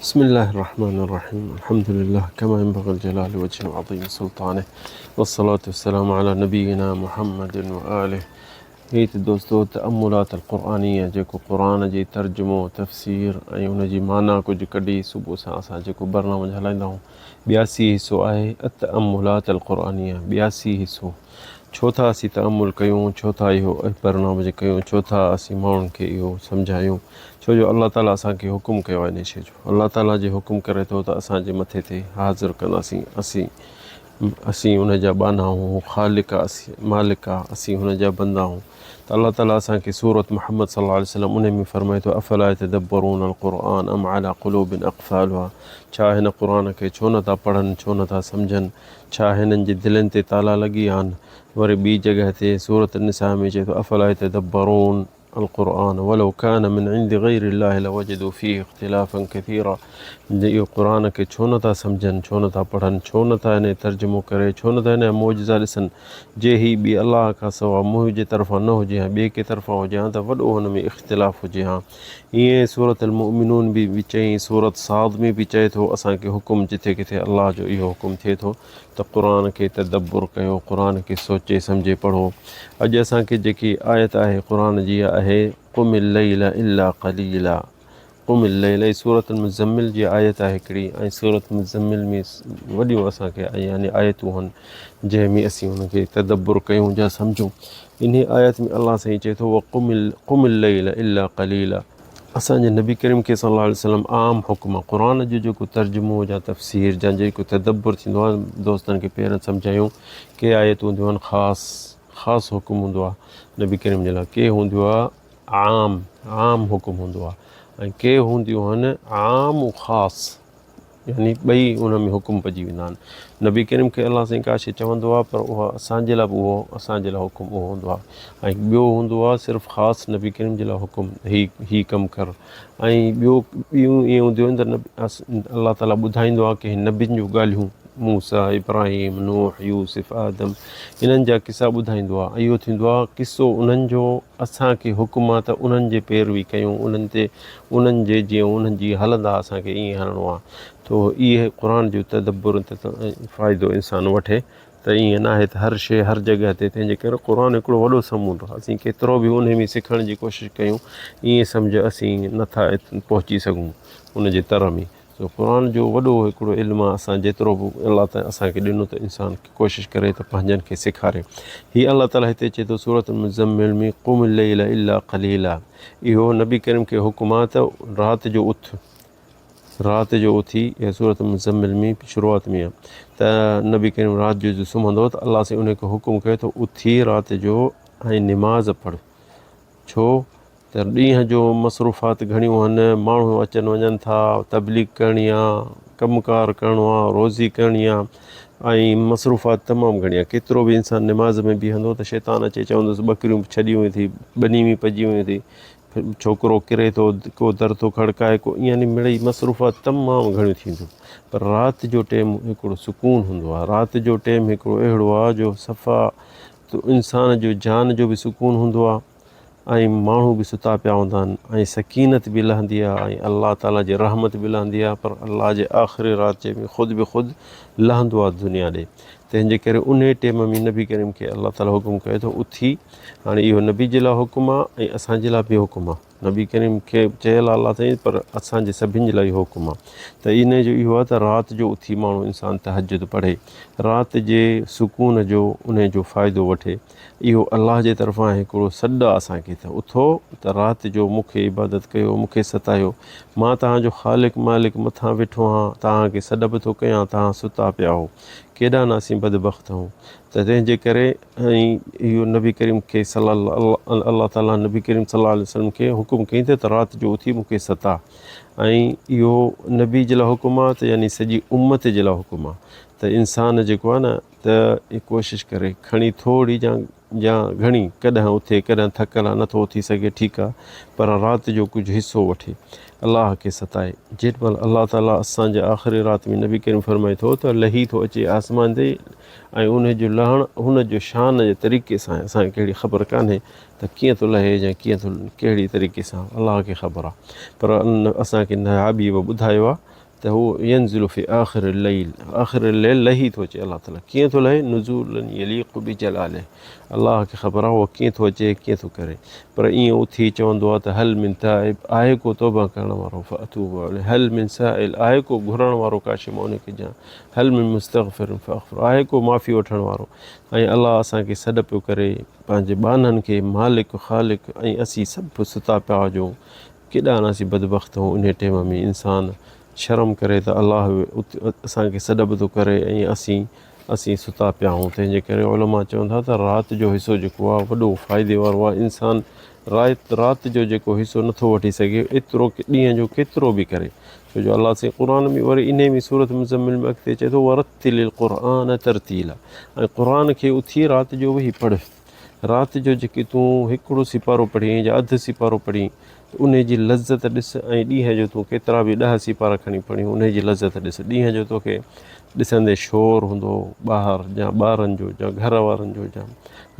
بسم الله الرحمن الرحيم الحمد لله كما ينبغي الجلال وجه عظيم سلطانه والصلاة والسلام على نبينا محمد وآله. هي ته دوستو تأملات القرآنيه جيڪو قرآن جي ترجمو، تفسير ۽ ان جي معنيٰ ڪجهه ڪڍي صبح سان اسان جيڪو برنامج هلائيندا آهيون ٻياسي حصو آهي التأملات القرآنيه ٻياسي حصو ڇو ٿا اسين تأمل ڪيون ڇو ٿا اهو برنامج ڪيون ڇو ٿا اسين ماڻهن کي اهو سمجهايون ڇو جو الله تعالي اسان کي حڪم ڪيو آهي انهي شيء جو الله تعالي جي حڪم ڪري ٿو ته اسان جي مٿي تي حاضر ڪنداسين اسين اسين ان جا ٻانها آهيون هو خالق آ اسين مالڪ آ اسين هن جا بندا آهيون ته الله تعالي اسان کي سورة محمد صلي الله عليه وسلم انهي ۾ فرمائي ٿو افلا يتدبرون القرآن ام على قلوب اقفالها ڇا هن قرآن کي ڇو نٿا پڙهن ڇو نٿا سمجهن ڇا هنن جي دلين تي تالا لڳي آهن وري ٻي جڳهه تي سورة النساء ۾ چئي ٿو افلا يتدبرون القرآن ولو ڪان من عند غير الله لوجدوا فيه اختلافا كثيرا اهو قرآن کي ڇو نٿا سمجهن ڇو نٿا پڙهن ڇو نٿا ان ترجمو ڪري ڇو نٿا ان جا معجزا ڏسن جي هي ٻي الله کان سوا منهنجي طرفان نه هجي ها ٻئي ڪنهن طرفان هجي ها ته وڏو هن ۾ اختلاف هجي ها ائين سورة المؤمنون به چئي سورة صاد ۾ به چئي ٿو اسان کي حڪم جٿي ڪٿي الله جو اهو حڪم ٿئي ٿو ته قرآن کي تدبر ڪيو، قرآن کي سوچي سمجهي پڙهو. اڄ اسان کي جيڪي آيت آهي قرآن جي اها آهي قم الليل الا قليلا قم الليل هي سورة المزمل جي آيت آهي هڪڙي ۽ سورة المزمل ۾ وڏيون اسان کي يعني آيتون هن جنهن ۾ اسين ان کي تدبر ڪيون يا سمجهون انهي آيت ۾ الله سائين چئي ٿو وقم قم الليل الا قليلا اسان جي نبي ڪريم کي صلي الله عليه وسلم عام حڪم آ قرآن جو جيڪو ترجمو يا تفسير يا جيڪو تدبر ٿيندو آ دوستن کي پهريان سمجهايون ڪي آيتون هونديون آهن خاص خاص حڪم هوندو آ نبي ڪريم جي لاء ڪي هونديون آ عام عام حڪم هوندو آ ۽ ڪي هونديون آهن عام و خاص يعني ٻئي ان ۾ حڪم پئجي ويندا آهن. نبي ڪريم کي الله سائين ڪا شيء چوندو آهي پر اها اسان جي لاء به اهو اسان جي لاء حڪم اهو هوندو آهي ۽ ٻيو هوندو آهي صرف خاص نبي ڪريم جي لاء حڪم هي هي ڪم ڪر ۽ ٻيو ٻيون ائين هونديون آهن ته الله تعاليٰ ٻڌائيندو آهي ڪي نبين جون ڳالهيون موسيٰ ابراهيم نوح يوسف آدم انهن جا قصا ٻڌائيندو آهي اهو ٿيندو آهي قصو انهن جو اسان کي حڪم آهي ته انهن جي پيروي ڪيون انهن تي انهن جي جيئن انهن جي هلندا اسان کي ائين هلڻو آهي تو اهي قرآن جو تدبر فائدو انسان وٺي ته ائين ناهي ته هر شيء هر جڳهه تي تنهن جي ڪري قرآن هڪڙو وڏو سمنڊ آهي اسين ڪيترو به انهي ۾ سکڻ جي ڪوشش ڪيون ائين سمجهه اسين نٿا پهچي سگهون ان جي تر ۾ سو قرآن جو وڏو هڪڙو علم آ اسان جيترو به الله تعالي اسان کي ڏنو ته انسان ڪوشش ڪري ته پنهنجن کي سيکاري هي الله تعالي هتي چئي ٿو سورة المزمل ۾ قم الليل الا قليلا اهو نبي ڪريم کي حڪم آ ته رات جو اٿ رات جو اٿي اها سورة المزمل ۾ شروعات ۾ آ ته نبي ڪريم رات جو جو سمهندو ته الله سائين ان کي حڪم ڪيو ته اٿي رات جو ۽ نماز پڙھ ڇو ته ڏينهن جو مصروفات گهڻيون هن، ماڻهو اچن وڃن ٿا، تبليغ ڪرڻي آ، ڪم ڪار ڪرڻو آ، روزي ڪرڻي آ ۽ مصروفات تمام گهڻي آ. ڪيترو به انسان نماز ۾ بيهندو ته شيطان اچي چوندس ٻڪريون ڇڏي ويون اٿئي، ٻني ۾ پئجي ويون اٿئي، ڇوڪرو ڪري ٿو، ڪو در ٿو کڙڪائي، ڪو يعني مڙئي مصروفات تمام گهڻيون ٿينديون. پر رات جو ٽيم هڪڙو سڪون هوندو آ، رات جو ٽيم هڪڙو اهڙو آ جو صفا انسان جو جان جو به سڪون هوندو آ. ۽ ماڻهو به ستا پيا هوندا آهن ۽ سڪينت به لهندي آهي ۽ الله تعالي جي رحمت به لهندي آهي پر الله جي آخري رات جي ۾ خود به خود لهندو آهي دنيا ڏي تنهن جي ڪري انهي ٽيم ۾ نبي ڪريم کي الله تعالي حڪم ڪيو ته اٿي هاڻي اهو نبي جي لاء حڪم آهي ۽ اسان جي لاء به حڪم آهي نبي ڪريم کي چيل آهي الله سائين پر اسان جي سڀن جي لاء اهو حڪم آهي ته انهي جو اهو آهي ته رات جو اٿي ماڻهو انسان تهجد پڙهي رات جي سڪون جو انهي جو فائدو وٺي اهو الله جي طرفان هڪڙو سڏ آهي اسان کي ته اٿو ته رات جو مون کي عبادت ڪيو مون کي ستايو مان توهان جو خالق مالڪ مٿان ويٺو آهيان توهان کي سڏ به ٿو ڪيان توهان ستا پيا آهو ڪيڏا نه اسين بدبخت آهيون ته تنهن جي ڪري ۽ اهو نبي ڪريم کي صلي الله الله تعالي نبي ڪريم صلي الله عليه وسلم کي حڪم ڪيائين ته رات جو اٿي مون کي ستا ۽ اهو نبي جي لاء حڪم آهي ته يعني سڄي امت جي لاء حڪم آهي ته انسان جيڪو آهي نه ته ڪوشش ڪري کڻي ٿوري جا يا گهڻي ڪڏهن اٿي ڪڏهن ٿڪل آهي نٿو اٿي سگهي ٺيڪ آهي پر رات جو ڪجهه حصو وٺي الله کي ستائي جيڏ مهل الله تعالي اسان جي آخري رات ۾ نبي ڪريم فرمائي ٿو ته لهي ٿو اچي آسمان تي ۽ انهي جو لهڻ هن جو شان جي طريقي سان آهي اسان کي ڪهڙي خبر ڪانهي ته ڪيئن ٿو لهي يا ڪيئن ٿو ڪهڙي طريقي سان الله کي خبر آهي پر اسان کي نبي به ٻڌايو آهي. ته هو ينزل في آخر الليل، آخر الليل لهي ٿو اچي الله تعالي ڪيئن ٿو لهي نزولا يليق بجلاله الله کي خبر آهي اهو ڪيئن ٿو اچي ڪيئن ٿو ڪري پر ائين اٿي چوندو آهي ته هل من تائب آهي ڪو توبه ڪرڻ وارو فاتوب عليه هل من سائل آهي ڪو گهرڻ وارو ڪا شيء مان ان کي ڏيان هل من مستغفر فاغفر آهي ڪو معافي وٺڻ وارو ۽ الله اسان کي سڏ پيو ڪري پنهنجي ٻانهن کي مالڪ خالق ۽ اسين سڀ ستا پيا هجون ڪيڏا نه اسين بدبخت آهيون انهي ٽيم ۾ انسان شرم ڪري ته الله اسان کي سڏ به ٿو ڪري ۽ اسين اسين ستا پيا آهيون تنهن جي ڪري علماء چون ٿا ته رات جو حصو جيڪو آهي وڏو فائدي وارو آهي انسان رات رات جو جيڪو حصو نٿو وٺي سگهي ايترو ڏينهن جو ڪيترو به ڪري ڇو جو الله سائين قرآن ۾ وري انهي ۾ سورت مزمل ۾ اڳتي چئي ٿو ورتل القرآن ترتيلا ۽ قرآن کي اٿي رات جو ويهي پڙهه رات جو جيڪي تون هڪڙو سيپارو پڙهين يا اڌ سيپارو پڙهين ته انهي جي لذت ڏس ۽ ڏينهن جو تون ڪيترا به ڏهه سيپارا کڻي پڙهين انهي جي لذت ڏس. ڏينهن جو توکي ڏسندي شور هوندو ٻاهر يا ٻارن جو يا گهر وارن جو يا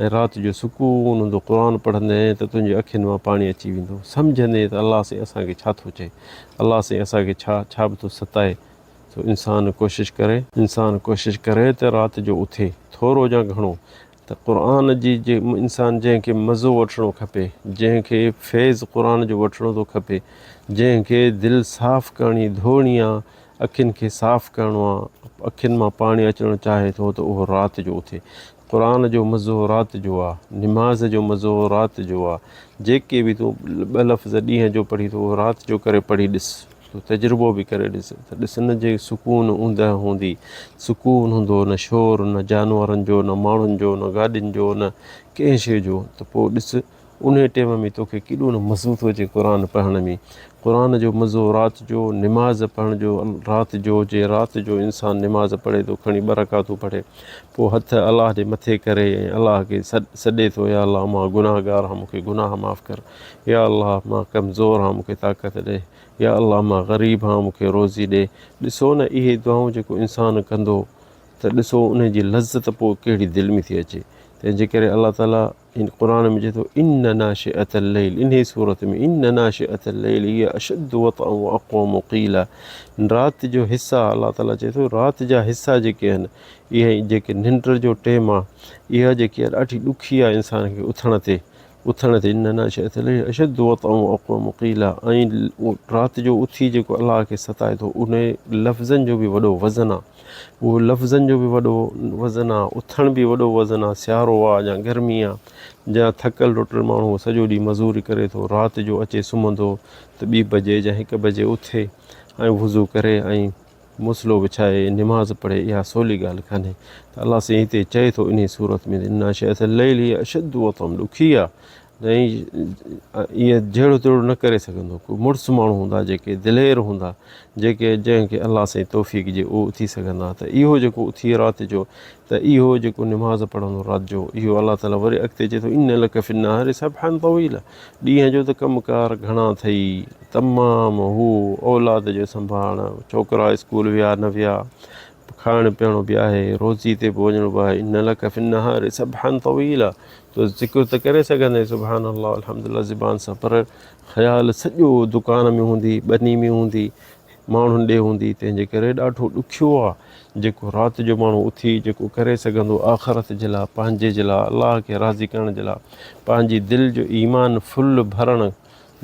۽ رات جو سڪون هوندو قرآن پڙهندين ته تنهنجي اکين مان پاڻي اچي ويندو سمجهندين ته الله سائين اسان کي ڇا ٿو چئي الله سائين اسان کي ڇا ڇا به ٿو ستائي سو انسان ڪوشش ڪري انسان ڪوشش ڪري ته رات جو اٿي ٿورو يا گهڻو ته قرآن جي جي انسان جنهن کي مزو وٺڻو کپي، جنهن کي فيض قرآن جو وٺڻو ٿو کپي، جنهن کي دل صاف ڪرڻي ڌوئڻي آ، اکين کي صاف ڪرڻو آ، اکين مان پاڻي اچڻ چاهي ٿو ته اهو رات جو اٿي. قرآن جو مزو رات جو آ، نماز جو مزو رات جو آ، جيڪي به تون ٻه لفظ ڏينهن جو پڙهين ٿو اهو رات جو ڪري پڙهي ڏس. تون تجربو به ڪري ڏس ته ڏس نه جي سڪون اوندهه هوندي، سڪون هوندو نه شور نه جانورن جو نه ماڻهن جو نه گاڏين جو نه ڪنهن شيء جو ته پوء ڏس انهي ٽيم ۾ توکي ڪيڏو نه مزو ٿو اچي قرآن پڙهڻ ۾ قرآن جو مزو رات جو نماز پڙهڻ جو رات جو جي رات جو انسان نماز پڙهي ٿو کڻي ٻه رڪعتون پڙهي پوء هٿ الله جي مٿي ڪري ۽ الله کي سڏي ٿو يا الله مان گناهگار آهيان مون کي گناهه معاف ڪر يا الله مان ڪمزور آهيان مون کي طاقت ڏي يا الله مان غريب آهيان مون کي روزي ڏي. ڏسو نه اهي دعائون جيڪو انسان ڪندو ته ڏسو انهي جي لذت پوء ڪهڙي دل ۾ ٿي اچي. تنهن جي ڪري الله تعالي هن قرآن ۾ چئي ٿو ان ناشئة الليل انهي سورت ۾ ان ناشئة الليل هي اشد وطئا واقوم قيلا رات جو حصا الله تعالي چئي ٿو رات جا حصا جيڪي آهن اهي جيڪي ننڊ جو ٽيم آهي اها جيڪي آهي ڏاڍي ڏکي آهي انسان کي اٿڻ تي اٿڻ تي ان ناشئة الليل اشد وطئا واقوم قيلا ۽ رات جو اٿي جيڪو الله کي ستائي ٿو ان لفظن جو به وڏو وزن آ اهو لفظن جو به وڏو وزن آ اٿڻ به وڏو وزن آ سيارو آ يا گرمي آ يا ٿڪل ٽٽل ماڻهو سڄو ڏينهن مزوري ڪري ٿو رات جو اچي سمهندو ته ٻي بجي يا هڪ بجي اٿي ۽ وضو ڪري ۽ مصلو وڇائي نماز پڙهي اها سولي ڳالهه ڪانهي ته الله سائين هتي چئي ٿو انهي صورت ۾ ان ناشئة الليل هي اشد وطئا ڏکي آ ۽ اها جهڙو تهڙو نه ڪري سگهندو ڪو مڙس ماڻهو هوندا جيڪي دلير هوندا جيڪي جنهن کي الله سائين توفيق جي اهو اٿي سگهندا ته اهو جيڪو اٿي رات جو ته اهو جيڪو نماز پڙهندو رات جو اهو الله تعالي وري اڳتي چئي ٿو ان لک في النهار سبحا طويلا ڏينهن جو ته ڪم ڪار گهڻا اٿئي تمام هو اولاد جو سنڀالڻ ڇوڪرا اسڪول ويا نه ويا کائڻ پيئڻو به آهي روزي تي به وڃڻو به آهي ان لک في النهار سبحا طويلا تو ذڪر ته ڪري سگهندين سبحان الله الحمد لله زبان سان پر خيال سڄو دڪان ۾ هوندي ٻني ۾ هوندي ماڻهن ڏي هوندي تنهن جي ڪري ڏاڍو ڏکيو آ جيڪو رات جو ماڻهو اٿي جيڪو ڪري سگهندو آخرت جي لاء پنهنجي جي لاء الله کي راضي ڪرڻ جي لاء پنهنجي دل جو ايمان ڦل ڀرڻ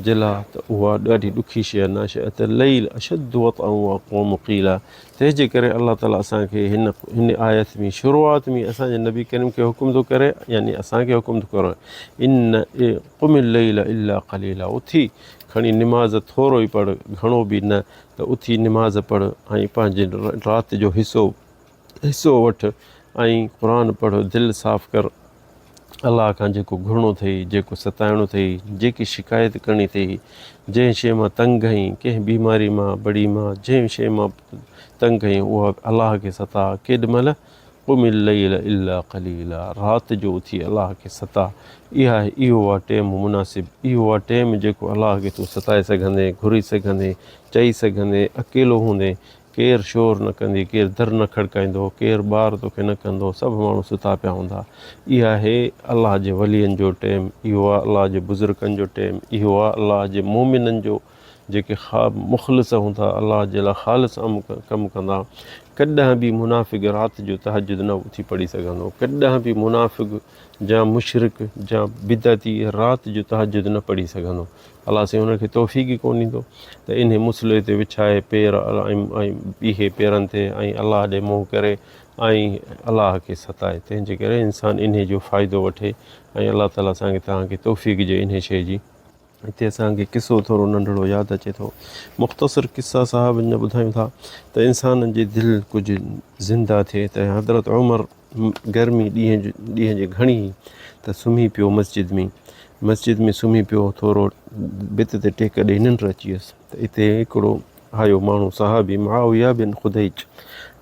جي لاء ته اها ڏاڍي ڏکي شيء آ ناشئة الليل اشد وطئا واقوم قيلا تنهن جي ڪري الله تعالي اسان کي هن هن آيت ۾ شروعات ۾ اسان جي نبي ڪريم کي حڪم ٿو ڪري يعني اسان کي حڪم ٿو ڪري ان قم الليل الا قليلا اٿي کڻي نماز ٿورو ئي پڙهه، گهڻو به نه، ته اٿي نماز پڙهه ۽ پنهنجي رات جو حصو حصو وٺ ۽ قرآن پڙهه، دل صاف ڪر، الله کان جيڪو گهرڻو اٿئي، جيڪو ستائڻو اٿئي، جيڪي شڪايت ڪرڻي اٿئي، جنهن شيء مان تنگ آهين، ڪنهن بيماري مان، بڙي مان، جنهن شيء مان تنگ آهين، اها الله کي ستاء، ڪيڏ مهل قم الليل الا قليلا رات جو اٿي الله کي ستاء اها اهو آ ٽيم مناسب اهو آ ٽيم جيڪو الله کي تون ستائي سگهندين گهري سگهندين چئي سگهندين اڪيلو هوندين ڪير شور نه ڪندي ڪير در نه کڙڪائيندو ڪير ٻار توکي نه ڪندو سڀ ماڻهو ستا پيا هوندا اها آهي الله جي ولين جو ٽيم اهو آ الله جي بزرگن جو ٽيم اهو آ الله جي مومنن جو. جيڪي خواب مخلص هوندا، الله جي لاء خالص ڪم ڪندا. ڪڏهن به منافق رات جو تهجد نه اٿي پڙهي سگهندو. ڪڏهن به منافق جا مشرڪ جا بدعتي رات جو تهجد نه پڙهي سگهندو. الله سائين انهن کي توفيق ئي ڪونه ڏيندو ته انهي مصلي تي وڇائي پير ۽ بيهي پيرن تي ۽ الله ڏي منهن ڪري ۽ الله کي ستائي. تنهن جي ڪري انسان انهي جو فائدو وٺي ۽ الله تعالي اسان کي توهان کي توفيق ڏي انهي شيء جي. هتي اسان کي قصو ٿورو ننڍڙو ياد اچي ٿو. مختصر قصا صاحب جا ٻڌايون ٿا ته انسانن جي دل ڪجهه زنده ٿئي ته حضرت عمر گرمي ڏينهن ڏينهن جي گهڻي هئي ته سمهي پيو مسجد ۾ مسجد ۾ سمهي پيو ٿورو ڀت تي ٽيڪ ڏئي ننڊ اچي ويس ته اتي هڪڙو آيو ماڻهو صحابي معاويه بن خديج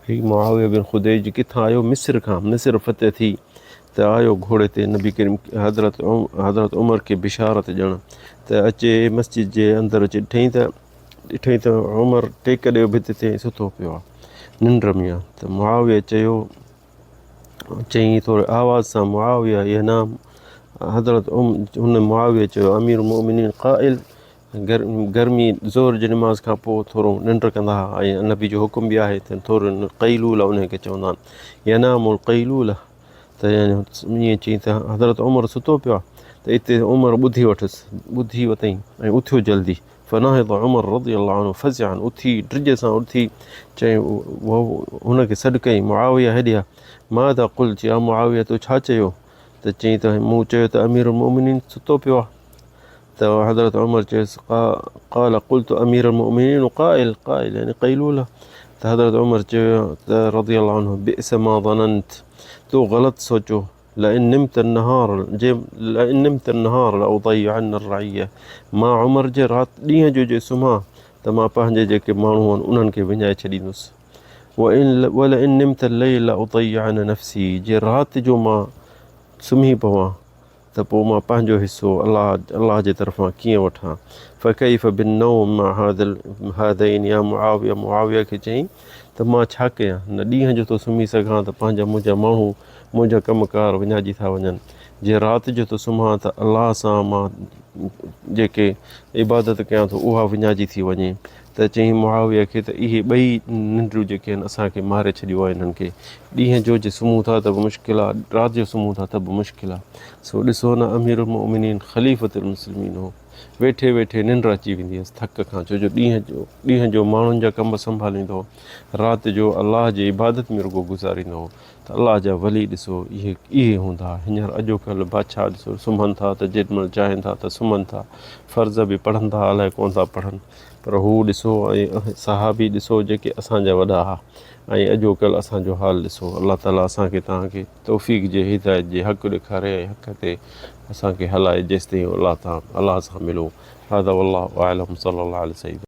هي معاويه بن خديج ڪٿان آيو مصر کان مصر فتح ٿي ته آيو گهوڙي تي نبي ڪريم حضرت حضرت عمر کي بشارت ڏيڻ ته اچي مسجد جي اندر اچي ڏٺائين ته ڏٺائين ته عمر ٽيڪ ڏيو ڀت تي ستو پيو آهي ننڊ ۾ آهي ته معاويه چيو چيائين ٿوري آواز سان معاويه ينام حضرت هن معاويه چيو امير المؤمنين قائل گرمي ظهر جي نماز کان پوء ٿورو ننڊ ڪندا هئا ۽ نبي جو حڪم به آهي ته ٿورو قيلوله انهي کي چوندا آهن ينام القيلوله ته يعني ائين چئي ته حضرت عمر ستو پيو آهي ته اتي عمر ٻڌي وٺس ٻڌي وتئين ۽ اٿيو جلدي فنهض عمر رضي الله عنه فزعا اٿي ڊڄ سان اٿي چئي هن کي سڏ ڪيائين معاويه هيڏي آ ماذا قلت يا معاويه تو ڇا چيو ته چئي ته مون چيو ته امير المؤمنين ستو پيو آهي ته حضرت عمر چيس قال قلت امير المؤمنين قائل قائل يعني قيلوله ته حضرت عمر چيو ته رضي الله عنه بئس ما ظننت تو غلط سوچو لئن نمت النهار جي لئن نمت النهار لاضيعن الرعيه مان عمر جي رات ڏينهن جو جي سمهان ته مان پنهنجي جيڪي ماڻهو آهن انهن کي وڃائي ڇڏيندس ولئن نمت الليل لاضيعن نفسي جي رات جو مان سمهي پوان ته پوء مان پنهنجو حصو الله الله جي طرفان ڪيئن وٺان؟ فڪيف بالنوم مع هذين يا معاويه معاويه کي چيائين ته مان ڇا ڪيان، نه ڏينهن جو ٿو سمهي سگهان ته پنهنجا منهنجا ماڻهو منهنجا ڪم ڪار وڃائجي ٿا وڃن، جي رات جو ٿو سمهان ته الله سان مان جيڪي عبادت ڪيان ٿو اها وڃائجي ٿي وڃي. ته چيائين معاويه کي ته اهي ٻئي ننڊون جيڪي آهن اسان کي ماري ڇڏيو آهي انهن کي ڏينهن جو جي سمهون ٿا ته به مشڪل آهي رات جو سمهون ٿا ته به مشڪل آهي سو ڏسو نه امير المؤمنين خليفة المسلمين هو ويٺي ويٺي ننڊ اچي ويندي هيس ٿڪ کان ڇو جو ڏينهن جو ڏينهن جو ماڻهن جا ڪم سنڀاليندو هو رات جو الله جي عبادت ۾ رڳو گذاريندو هو ته الله جا ولي ڏسو اهي اهي هوندا هينئر اڄوڪلهه بادشاهه ڏسو سمهن ٿا ته جيڏي مهل چاهين ٿا ته سمهن ٿا فرض به پڙهن ٿا الائي ڪونه ٿا پڙهن پر هو ڏسو ۽ صحابي ڏسو جيڪي اسان جا وڏا ها ۽ اڄوڪلهه اسان جو حال ڏسو الله تعالي اسان کي توهان کي توفيق جي هدايت جي حق ڏيکاري ۽ حق تي اسان کي هلائي جيستائين الله تان الله سان ملون هذا والله اعلم صلي الله علي سيدنا.